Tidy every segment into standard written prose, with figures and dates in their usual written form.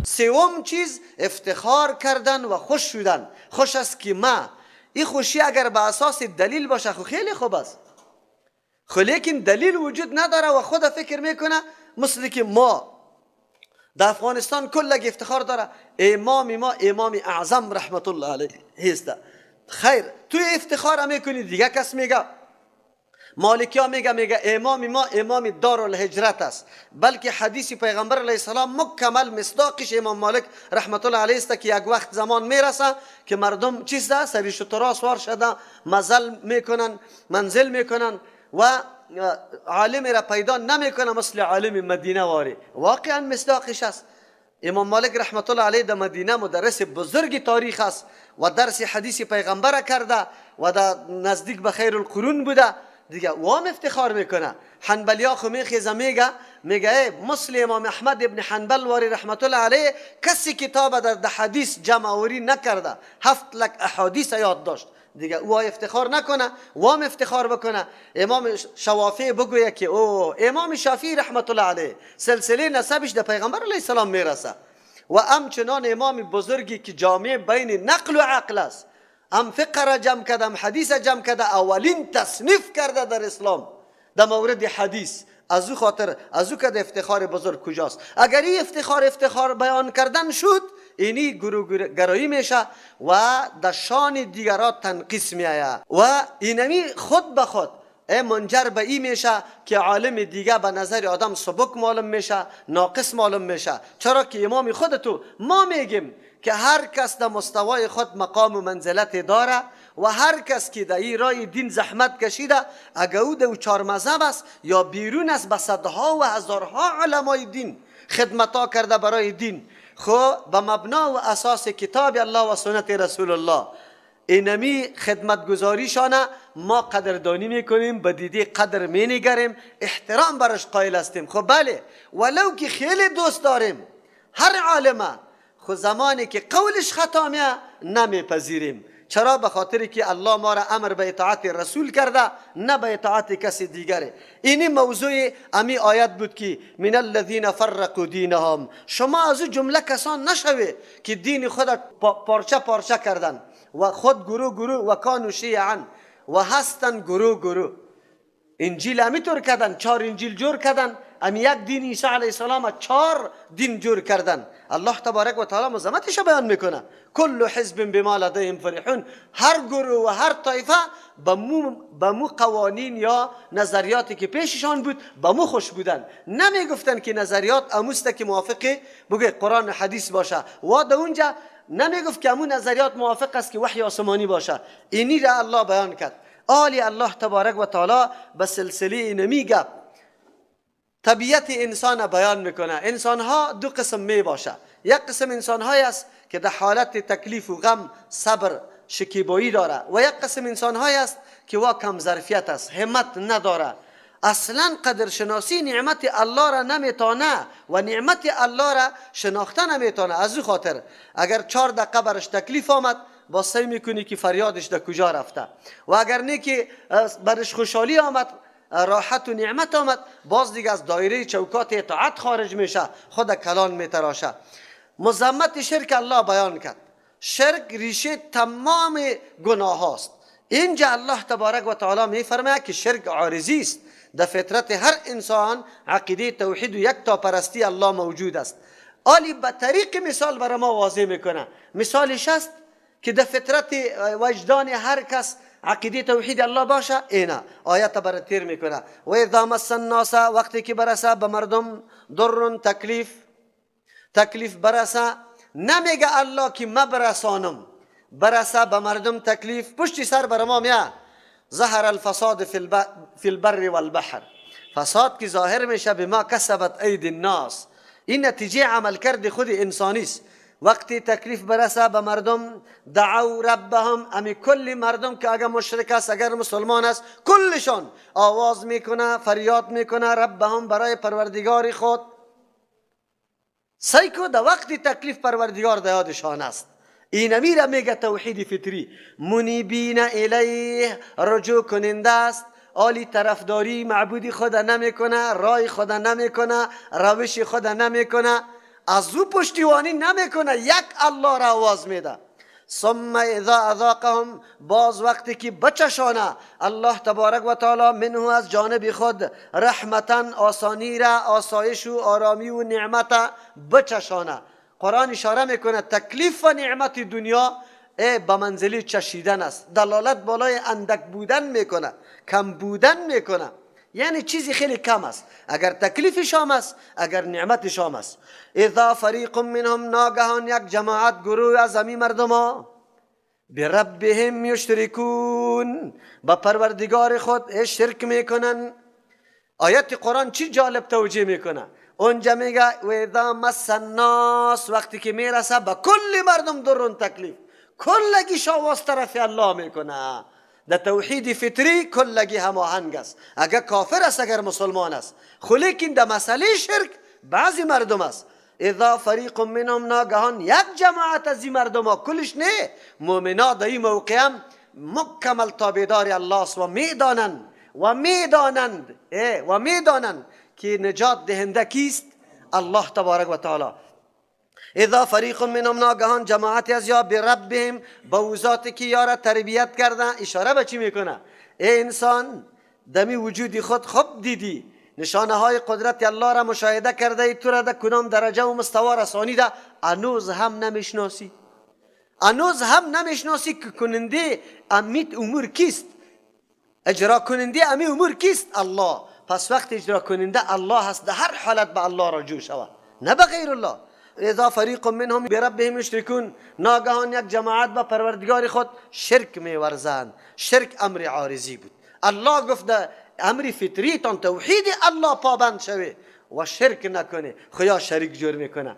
سوم چیز افتخار کردن و خوش شدن. خوش است که ما این خوشی اگر به اساس دلیل باشه خو خیلی خوب است، خو لیکن دلیل وجود نداره و خود فکر میکنه مثل که ما در افغانستان کل افتخار داره امام ما امام اعظم رحمت الله علیه است. خیر توی افتخار میکنی، دیگه کس میگه مالکی ها میگه امام ما امام دارالهجرت است، بلکه حدیث پیغمبر علیه السلام مکمل مصداقش امام مالک رحمت الله علیه است که یک وقت زمان میرسه که مردم چیز ده سری شترا سوار شده مزل میکنن منزل میکنن و عالم را پیدا نمیکنه مثل عالم مدینه واری. واقعا مصداقش است. امام مالک رحمت الله علیه در مدینه مدرس بزرگ تاریخ است و درس حدیث پیغمبر کرده و در نزدیک به خیر القرون بوده. دیگه وام افتخار میکنه. حنبلیا خو میخیزه میگه مثل امام احمد ابن حنبل واری رحمت الله علیه کسی کتاب در حدیث جمع آوری نکرده، 7 لک احادیث یاد داشت. دیگه او افتخار نکنه، وام افتخار بکنه. امام شوافی بگویه که او امام شافعی رحمت الله علیه سلسله نسبش در پیغمبر علیه السلام میرسه و همچنان امام بزرگی که جامع بین نقل و عقل است، هم فقه را جمع کرده هم حدیث جمع کرده، اولین تصنیف کرده در اسلام در مورد حدیث. از او خاطر از او که افتخار بزرگ کجاست؟ اگر این افتخار بیان کردن شد اینی گروه گرایی میشه و در شان دیگران تنقیص میآید و اینمی خود به خود منجر به این میشه که عالم دیگه به نظر آدم سبک معلوم میشه، ناقص معلوم میشه. چرا که امام خودتو ما میگیم که هر کس در مستوای خود مقام و منزلت داره و هر کس که در این رای دین زحمت کشیده، اگر او در چهار مذهب است یا بیرون است، به صدها و هزارها علمای دین خدمت کرده برای دین، خو به مبنا و اساس کتاب الله و سنت رسول الله اینمی خدمتگزاریشانه ما قدردانی میکنیم، به دیده قدر مینگریم، احترام برش قائل هستیم. خب بله، ولو که خیلی دوست داریم هر عالمه، خو زمانی که قولش خطا میه نمیپذیریم. چرا؟ به خاطر که الله ما را امر به اطاعت رسول کرده، نه به اطاعت کسی دیگره. اینی موضوع امی آیت بود که من الذین فرقوا دینهم، شما از جمله کسان نشوی که دین خود پارچه پارچه کردن و خود گروه گروه و کانوا شیعا و هستن گروه گروه. انجیل امی طور کردن، 4 انجیل جور کردن، امی یک دین عیسی علیه السلام 4 دین جور کردن. الله تبارک و تعالی مذمتش بیان میکنه، کل حزب بما لدیهم فرحون، هر گروه و هر طایفه به مو قوانین یا نظریاتی که پیششان بود به مو خوش بودن. نمیگفتن که نظریات اموسته که موافق بگه قرآن و حدیث باشه، و در اونجا نمیگفت که امو نظریات موافق است که وحی آسمانی باشه. اینی را الله بیان کرد. آلی الله تبارک و تعالی به سلسله نمی گپ طبیعت انسان بیان میکنه. انسان ها دو قسم می باشه. یک قسم انسان های است که در حالت تکلیف و غم صبر شکیبایی داره، و یک قسم انسان های است که وا کم ظرفیت است، همت نداره، اصلا قدرشناسی نعمت الله را نمیتونه و نعمت الله را شناخته نمیتونه. از او خاطر اگر 4 دقیقه برش تکلیف آمد با سعی میکنی که فریادش در کجا رفته، و اگر نه که برش خوشحالی آمد، راحت و نعمت آمد، باز دیگه از دایره چوکات اطاعت خارج میشه، خود کلان میتراشه. مذمت شرک الله بیان کرد. شرک ریشه تمام گناه هاست. اینجا الله تبارک و تعالی میفرماید که شرک عارضی است. در فطرت هر انسان عقیده توحید و یک تا پرستی الله موجود است. آلی به طریق مثال برای ما واضح میکنه. مثالش است که در فطرت وجدان هر کس عقیده توحید الله باشه. اینا آیت برای تیر میکنه. و اذا مس الناس، وقتی که برسه به مردم ضر تکلیف برسه، نمیگه الله که ما برسانم، برسه به مردم تکلیف، پشتی سر بر ما میاد. ظهر الفساد فی البر والبحر، فساد که ظاهر میشه به ما کسبت اید الناس، این نتیجه عمل کرد خود انسانی است. وقتی تکلیف برسه به مردم دعو ربهم، امی کل مردم که اگر مشرک است اگر مسلمان است کلشان آواز میکنه، فریاد میکنه ربهم برای پروردگار خود. سیکو در وقتی تکلیف پروردگار در یادشان است. اینمی را میگه توحید فطری. منیبین الیه، رجوع کننده است، آلی طرفداری معبودی خود نمیکنه، رای خود نمیکنه، روش خود نمیکنه. از او پشتیوانی نمیکنه، یک الله را آواز میده. ثم اذا اذاقهم، باز وقتی که بچشانه الله تبارک و تعالی منه از جانب خود رحمتا، آسانی را، آسایش و آرامی و نعمت بچشانه. قرآن اشاره میکنه تکلیف و نعمت دنیا به منزلی چشیدن است، دلالت بالای اندک بودن میکنه، کم بودن میکنه، یعنی چیزی خیلی کم است. اگر تکلیف شام است، اگر نعمت شام است. اذا فریق منهم، ناگهان یک جماعت گروه از امی مردم ها بربهم یشرکون، با پروردگار خود شرک میکنن. آیت قرآن چی جالب توجیه میکنه؟ اونجا میگه و اذا مس الناس، وقتی که میرسه به کل مردم درون تکلیف، کلگیش آواز طرف الله میکنه. در توحید فطری کلگی هماهنگ است، اگر کافر است اگر مسلمان است. خو لیکن در مسئله شرک بعضی مردم است. اذا فریق منهم، ناگهان یک جماعت از این مردم ها، کلش نه، مؤمنا در این موقع هم مکمل تابعدار الله است و میدانند و میدانند و میدانند که نجات دهنده کیست؟ الله تبارک و تعالی. اذا فریق منهم، ناگهان جماعت از یا بربهم، با ذاتی که یارا تربیت کردن. اشاره به چی میکنه؟ ای انسان دمی وجودی خود خوب دیدی، نشانه های قدرت الله را مشاهده کرده ای، تو را در کدام درجه و مستوا رسانیده، هنوز هم نمیشناسی، هنوز هم نمیشناسی که کننده امیت امور کیست، اجرا کننده امی امور کیست؟ الله. پس وقت اجرا کننده الله هست، در هر حالت به الله رجوع شود، نه به غیر الله. اذا فریق منهم بربهم یشرکون، ناگهان یک جماعت با پروردگار خود شرک میورزند. شرک امر عارضی بود. الله گفت امر فطری تان توحید الله پابند شوی و شرک نکنه، خدا شریک جور میکنه.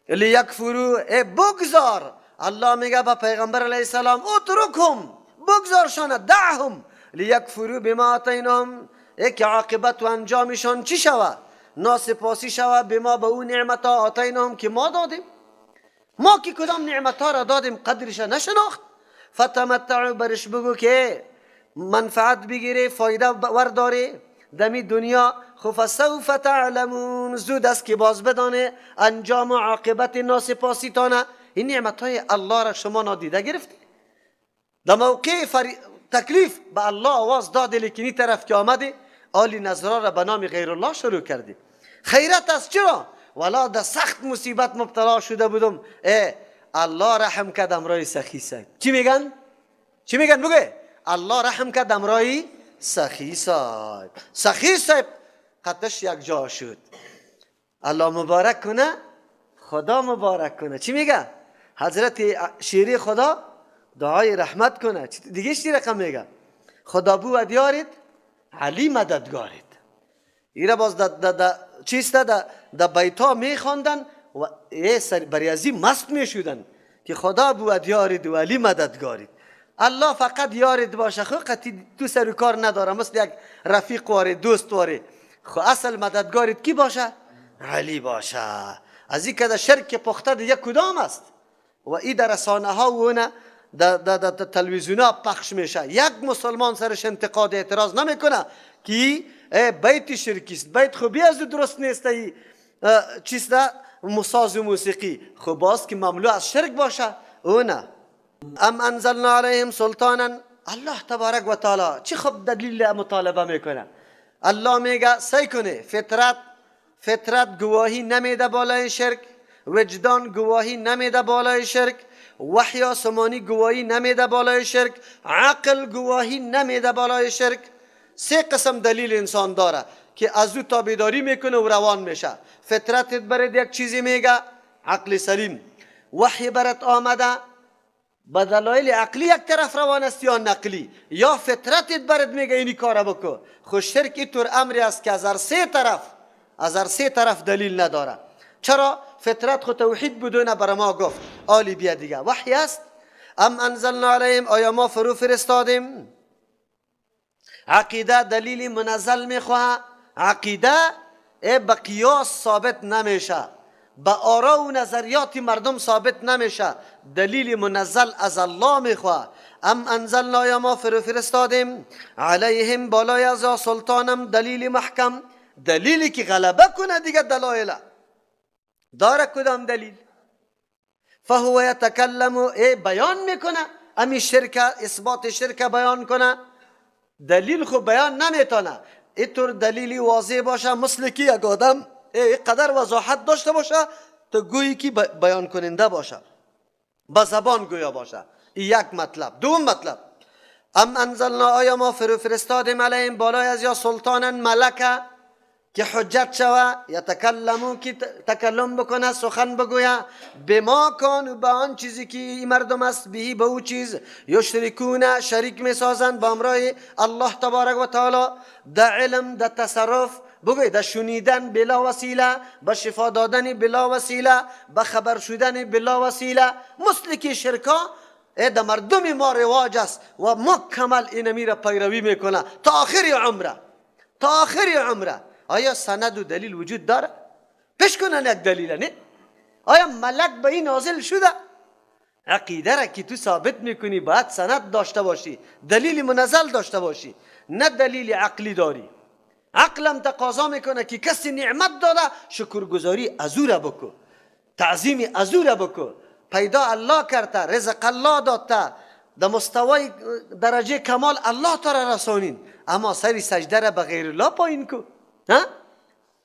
لیکفرو، ای بگذار. الله میگه با پیغمبر علیه السلام اترکهم، بگذارشان، دعهم لیکفرو بما آتیناهم، ای که عاقبت و انجامشان چی شوه؟ ناسپاسی شوه به ما، به او نعمت ها آتیناهم که ما دادیم. ما که کدام نعمت ها را دادیم قدرش نشناخت. فتمتعوا، برش بگو که منفعت بگیره، فایده ورداره دمی دنیا. خب فسوف تعلمون، زود است که باز بدانه انجام و عاقبت ناسپاسی تانه. این نعمت های الله را شما نادیده گرفتی. در موقع تکلیف به الله آواز داده، لیکن این طرف که آمده آلی نظرها را به نام غیر الله شروع کردی. خیرت است، چرا؟ ولا در سخت مصیبت مبتلا شده بودم، الله رحم کرد امرای سخی صاحب. چی میگن؟ چی میگن؟ بگه الله رحم کرد امرای سخی صاحب. سخی صاحب قدش یک جا شد. الله مبارک کنه، خدا مبارک کنه. چی میگه؟ حضرت شیری خدا دعای رحمت کنه. دیگه چی رقم میگه؟ خدا بو و دیارید، علی مددگارید. ایره باز دا چیست؟ دا بیتا میخواندن و برای ازی مست میشودن که خدا بود یارید و علی مددگارید. الله فقط یارید باشه، خو قطعی تو سر و کار نداره، مثل یک رفیق واره، دوست واره. خو اصل مددگارید کی باشه؟ علی باشه. از این که شرک پخته دیگه کدام است؟ و ای در رسانه ها و نه در تلویزیون ها پخش میشه. یک مسلمان سرش انتقاد اعتراض نمیکنه که بیت شرکی است، بیت خوبی از درست نیست، ای چیست مساز و موسیقی، خب باز که مملو از شرک باشه او نه. ام انزلنا علیهم سلطانا، الله تبارک و تعالی چی خوب دلیل مطالبه میکنه. الله میگه سعی کنه فطرت گواهی نمیده بالای شرک، وجدان گواهی نمیده بالای شرک، وحی آسمانی گواهی نمیده بالای شرک، عقل گواهی نمیده بالای شرک. سه قسم دلیل انسان داره که از او تابعداری میکنه و روان میشه. فطرتت برات یک چیزی میگه، عقل سلیم. وحی برات آمده با دلایل عقلی یک طرف روان است یا نقلی، یا فطرتت برات میگه اینی کارا بکن. خو شرک اینطور امری است که از هر سه طرف دلیل نداره. چرا؟ فطرت خو توحید بدونه برای ما گفت آلی بیا دیگه وحی است. ام انزلنا علیهم، آیا ما فرو فرستادیم؟ عقیده دلیل منزل میخواه. عقیده به قیاس ثابت نمیشه، به آرا و نظریات مردم ثابت نمیشه، دلیل منزل از الله میخواه. ام انزلنا، یا ما فرو فرستادیم علیهم بالای از سلطانم دلیل محکم، دلیلی که غلبه کنه دیگه دلایل. داره کدام دلیل؟ فهو یتکلم، ای بیان میکنه، امی شرک، اثبات شرک بیان کنه، دلیل خو بیان نمیتونه. اینطور دلیلی واضح باشه مثل که یک آدم ای قدر وضاحت داشته باشه تا گویی که بیان کننده باشه، با زبان گویا باشه. یک مطلب. دوم مطلب، ام انزلنا، آیا ما فرستادیم علیهم بالای از یا سلطانا ملکه که حجت شوه، یتکلمو که تکلم بکنه، سخن بگویه، به ما کانو، به آن چیزی که این مردم است، بهی به او چیز، یشرکون، شریک میسازند با امرای الله تبارک و تعالی، در علم، در تصرف، بگوی در شنیدن بلا وسیله، به شفا دادن بلا وسیله، به خبر شدن بلا وسیله. مثل که شرکا در مردم ما رواج است و مکمل اینمی را پیروی میکنه تا آخر عمره، تا آخر عمره. آیا سند و دلیل وجود داره؟ پیش کنن یک دلیل، نه؟ آیا ملک به این نازل شده؟ عقیده را که تو ثابت میکنی باید سند داشته باشی، دلیل منزل داشته باشی، نه دلیل عقلی داری. عقلم تقاضا میکنه که کسی نعمت داده شکرگزاری از او را بکو، تعظیم از او را بکو، پیدا الله کرده، رزق الله داده، در مستوای درجه کمال الله تا را رسانین، اما سری سجده را به غیر الله پایین کو. ها؟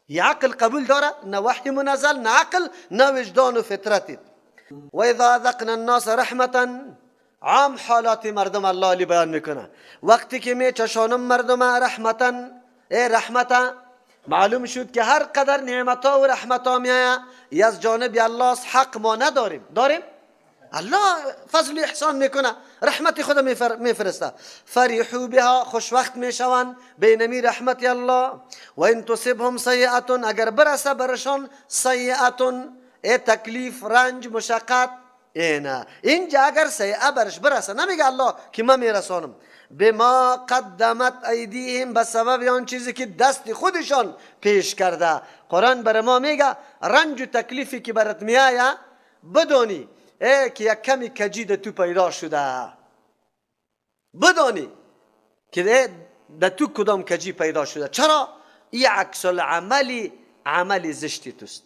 یه عقل قبول داره؟ نه وحی منزل، نه عقل، نه وجدان و فطرتت. و اذا ذقنا الناس رحمتا، عام حالات مردم الله علی بیان میکنه. وقتی که می چشانم مردم رحمتا، ای رحمتا، معلوم شد که هر قدر نعمتا و رحمتا میایه از جانب الله است، حق ما نداریم. داریم؟ الله فضل احسان میکنه، رحمت خود میفرسته. فرحوا بها، خوشوقت میشوند بینمی رحمت الله. و ان تصبهم سیئه، اگر برسه برشان سیئه، ای تکلیف، رنج، مشقت، اینا اینجا اگر سیئه برش برسه، نمیگه الله که من میرسانم، بما قدمت ایدیهم، به سبب آن چیزی که دست خودشان پیش کرده. قرآن بر ما میگه رنج و تکلیفی که برات میآید بدانی ای که یک کمی کجی تو پیدا شده، بدانی که در تو کدام کجی پیدا شده. چرا؟ این عکس العمل عمل زشتی توست،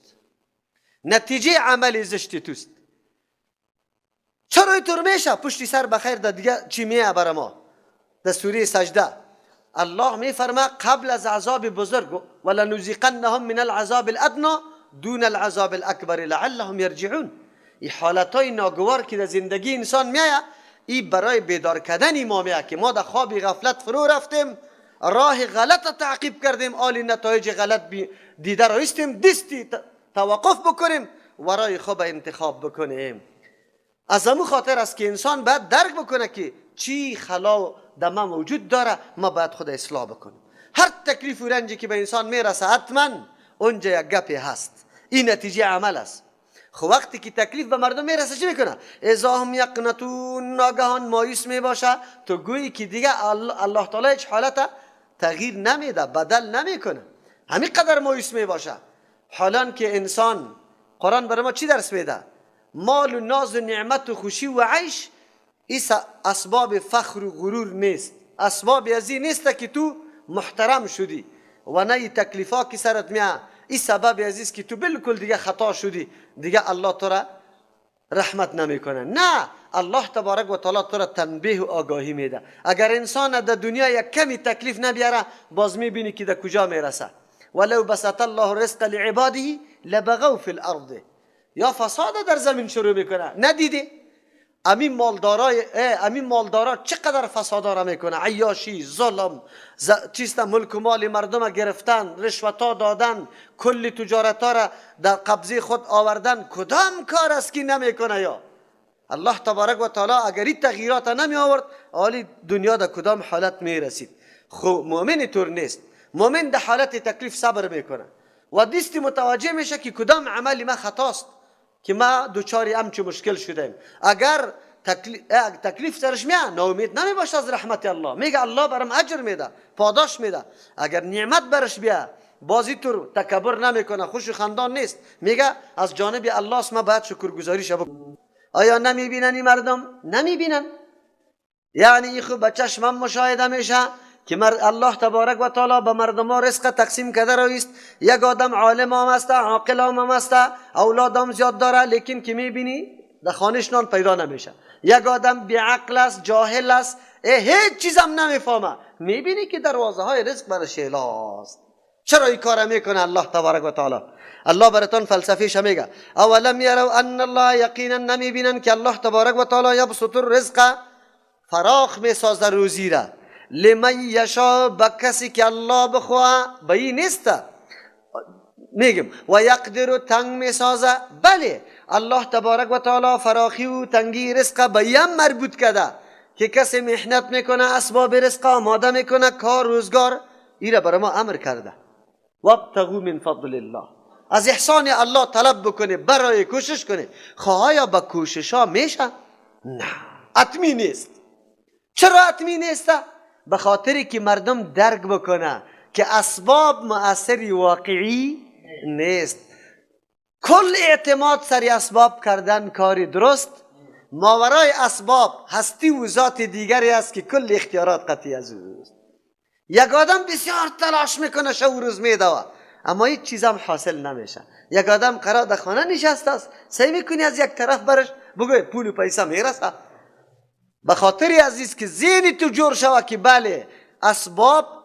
نتیجه عمل زشتی توست. چرا اینطور میشه؟ پشتی سر بخیر در دیگه چی میه بر ما؟ در سوره سجده الله میفرما قبل از عذاب بزرگ، ولنذیقنهم من العذاب الادنى دون العذاب الاکبر لعلهم یرجعون. این حالتهای ناگوار که در زندگی انسان میایه، این برای بیدار کردن ما میایه که ما در خواب غفلت فرو رفتیم، راه غلط تعقیب کردیم، آلی نتایج غلط دیده رایستیم، دستی توقف بکنیم و رای خوب انتخاب بکنیم. از همون خاطر است که انسان باید درک بکنه که چی خلا در ما موجود داره، ما باید خود اصلاح بکنیم. هر تکلیف و رنجی که به انسان میرسه حتما اونجا یک گپی هست، این نتیجه عمل است. خب وقتی که تکلیف به مردم میرسه چی میکنه؟ اذا هم یقنطون، ناگهان مایوس میباشه، تو گویی که دیگه الله تعالی هیچ حالت تغییر نمیده، بدل نمیکنه، همین قدر مایوس میباشه. حالان که انسان، قرآن برای ما چی درس میده؟ مال و ناز و نعمت و خوشی و عیش این اسباب فخر و غرور نیست، اسباب از این نیست که تو محترم شدی و نه این تکلیفا که سرت میاد، این سبب عزیز که تو بالکل دیگه خطا شدی، دیگه الله تو را رحمت نمیکنه. نه، الله تبارک و تعالی تو را تنبیه و آگاهی میده. اگر انسان در دنیا یک کمی تکلیف نبیاره، باز میبینی که در کجا میرسه. ولو بسط الله الرزق لعباده لبغوا فی الارض، یا فساد در زمین شروع میکنه. ندیدی امین مالدارای امین مالدارا چقدر فسادا را میکنه؟ عیاشی، ظلم، چیست، ملک و مال مردم گرفتن، رشوتا دادن، کل تجارتا را در قبضه خود آوردن. کدام کار است که نمیکنه؟ یا الله تبارک و تعالی اگر این تغییرات نمی آورد، حالی دنیا در کدام حالت میرسید؟ خب مؤمن طور نیست. مؤمن در حالت تکلیف صبر میکنه و دستی متوجه میشه که کدام عمل ما خطاست که ما دوچاری همچو مشکل شدیم. اگر تکلیف سرش میاد، ناامید نمی باشه از رحمت الله، میگه الله برم اجر میده، پاداش میده. اگر نعمت برش بیا، بازی تو تکبر نمیکنه، خوش و خندان نیست، میگه از جانب الله است، ما باید شکرگزاری شب. آیا نمیبینن این مردم؟ نمیبینن. یعنی این خوب به چشمم مشاهده میشه که الله تبارک و تعالی به مردم ها رزق تقسیم کرده رویست. یک آدم عالم هم است، عاقل هم است، اولاد هم زیاد داره، لیکن که میبینی در خانهش نان پیدا نمیشه. یک آدم بیعقل است، جاهل است، هیچ چیز هم نمیفهمه، میبینی که دروازه های رزق برش است. چرا این کار میکنه الله تبارک و تعالی؟ الله براتون فلسفیش میگه اولم یروا ان الله، یقینا نمیبینن که الله تبارک و تعالی یبسط الرزق، فراخ میسازه روزی را، لمن یشا، به کسی که الله بخواه، به این نیست میگم، و یقدر، تنگ میسازه. بله الله تبارک و تعالی فراخی و تنگی رزق به یم مربوط کرده که کسی محنت میکنه، اسباب رزق آماده میکنه، کار روزگار ایره برای ما امر کرده. وابتغوا من فضل الله، از احسان الله طلب بکنه، برای کوشش کنه. خواهیا با کوشش ها میشه؟ نه، اتمی نیست. چرا اتمی نیست؟ به خاطری که مردم درک بکنه که اسباب مؤثری واقعی نیست. کل اعتماد سر اسباب کردن کاری درست، ماورای اسباب هستی و ذات دیگری است که کل اختیارات قطعی از اوست. یک آدم بسیار تلاش میکنه، شب و روز میدوه، اما هیچ چیز هم حاصل نمیشه. یک آدم قرار در خانه نشسته است، سعی میکنی از یک طرف برش بگوی پول و پیسه میرسه. به خاطر عزیز که ذهن تو جور شوه که بله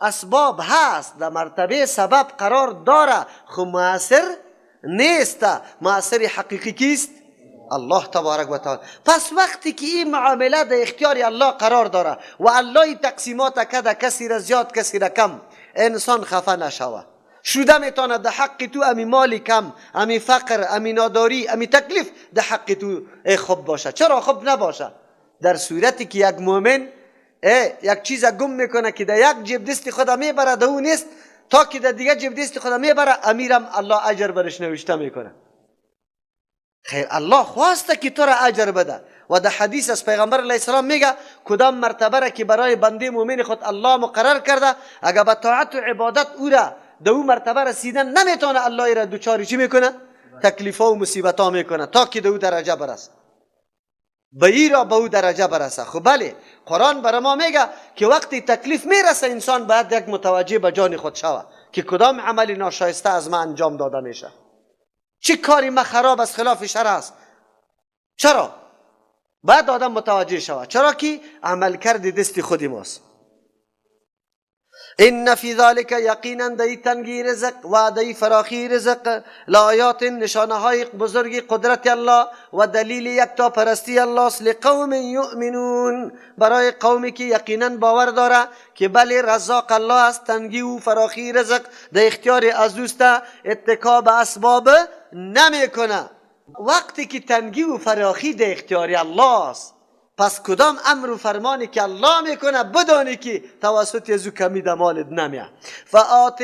اسباب هست، در مرتبه سبب قرار داره، خو مؤثر نیست. مؤثر حقیقی کیست؟ الله تبارک و تعالی. پس وقتی که این معامله در اختیار الله قرار داره و الله تقسیمات کده، کسی را زیاد کسی را کم، انسان خفه نشوه. شده میتونه در حق تو امی مال کم، امی فقر، امی ناداری، امی تکلیف در حق تو خوب باشه. چرا خوب نباشه؟ در صورتی که یک مؤمن یک چیز گم میکنه که در یک جیب دست خود میبره، در او نیست، تا که در دیگه جیب دست خود میبره، امیرم الله اجر برش نوشته میکنه. خیر، الله خواسته که تو را اجر بده. و در حدیث از پیغمبر علیه السلام میگه کدام مرتبه را که برای بنده مؤمن خود الله مقرر کرده، اگر به طاعت و عبادت او را در او مرتبه رسیدن نمیتونه، الله را دوچاری چی میکنه؟ تکلیفا و مصیبتا میکنه تا که در او درجه برسه، به ای را به او درجه برسه. خب بله، قرآن برای ما میگه که وقتی تکلیف میرسه انسان باید یک متوجه به جان خود شوه که کدام عمل ناشایسته از ما انجام داده میشه، چه کاری ما خراب از خلاف شرع است. چرا باید آدم متوجه شود؟ چرا که عمل کرد دست خودی ماست. ان فی ذلک، یقینا دی تنگی رزق و دی فراخی رزق، لآیات، نشانه های بزرگ قدرت الله و دلیل یکتا پرستی الله است، لقوم یؤمنون، برای قومی که یقینا باور داره که بله رزاق الله است، تنگی و فراخی رزق در اختیار از اوست، اتکا به اسباب نمیکنه. وقتی که تنگی و فراخی در اختیار الله است، پس کدام امر و فرمانی که الله میکنه بدانی که توسط از او کمی دمالت نمیه. فآت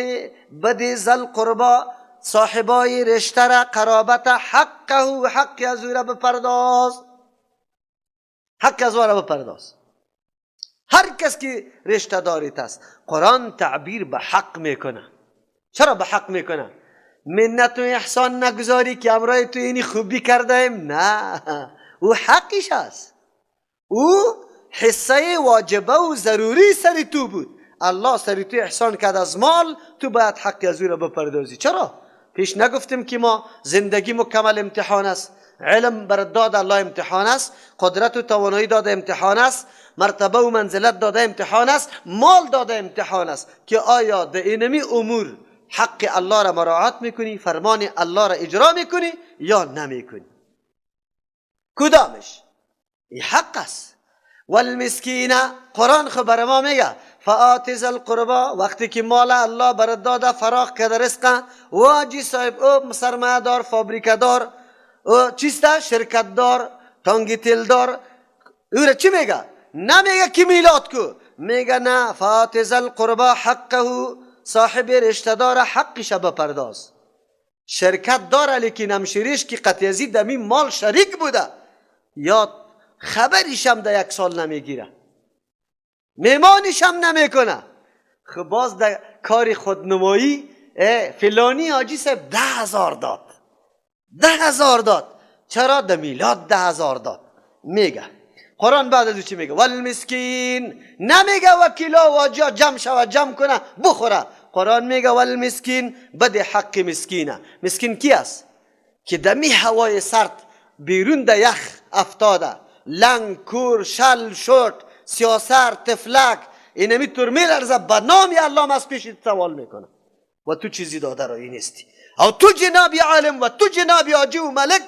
بدی ذل قربا، صاحبای رشته را، قرابت حقه و حق از او را بپرداز، حق از او را بپرداز. هر کس که رشته داریت است، قرآن تعبیر به حق میکنه. چرا به حق میکنه؟ منت و احسان نگذاری که امرای تو اینی خوبی کرده ایم، نه، او حقش است، او حصه واجبه و ضروری سر تو بود، الله سر تو احسان کرد از مال، تو باید حق از او را بپردازی. چرا؟ پیش نگفتیم که ما زندگی مکمل امتحان است، علم بر داد الله امتحان است، قدرت و توانایی داده امتحان است، مرتبه و منزلت داده امتحان است، مال داده امتحان است، که آیا در اینمی امور حق الله را مراعات میکنی، فرمان الله را اجرا میکنی یا نمیکنی؟ کدامش؟ این حق است. والمسکین، قرآن خو بر ما میگه فآت ذا القربا، وقتی که مال الله برات داده فراخ کرده رزق، واجی صاحب او سرمایه دار، فابریکه دار، او چیسته، شرکت دار، تانگی تیل دار، او را چی میگه؟ نمیگه که میلاد کو، میگه نه، فآت ذا القربا حقه، صاحب رشته دار حقش بپرداز. شرکت داره لیکن همشیریش که قطعی دمی مال شریک بوده، یا خبریش هم در یک سال نمیگیره، میمانیش هم نمیکنه. خب باز در کار خودنمایی فلانی حاجی صاحب 10,000 داد، 10,000 داد، چرا در میلاد 10,000 داد؟ میگه قرآن بعد از چی میگه؟ والمسکین. نمیگه وکیلا واجا جمع شوه جمع کنه بخوره. قرآن میگه والمسکین، بده حق مسکینه. مسکین کی است؟ که دمی هوای سرد بیرون ده یخ افتاده، لنگ، کور، شل، شورت، سیاسر، تفلک، اینمی طور میلرزه، به نام الله از پیش سوال میکنه و تو چیزی داده رایی نیستی. او تو جناب عالم و تو جناب حاجی و ملک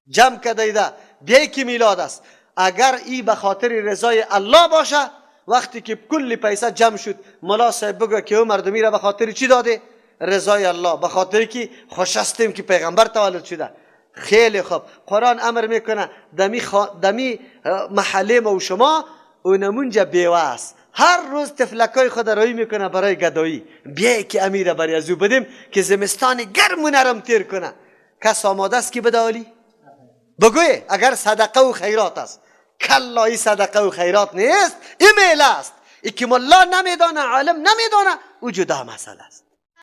جمع کده بیای که میلاد است. اگر ای به خاطر رضای الله باشه، وقتی که کل پیسه جمع شد، ملا صاحب بگه که او مردمی را به خاطر چی داده؟ رضای الله، به خاطر که خوش هستیم که پیغمبر تولد شده. خیلی خوب، قرآن امر میکنه دمی محله ما و شما اونمونجا بیوه است، هر روز تفلکای خود رایی میکنه برای گدایی، بیای که امیر برای از او بدیم که زمستان گرم و نرم تیر کنه. کس آماده است که بده عالی؟ بگوی اگر صدقه و خیرات است. کلا، ای صدقه و خیرات نیست، ای میله است. ای که ملا نمیدانه، عالم نمیدانه، او جدا مسئله است.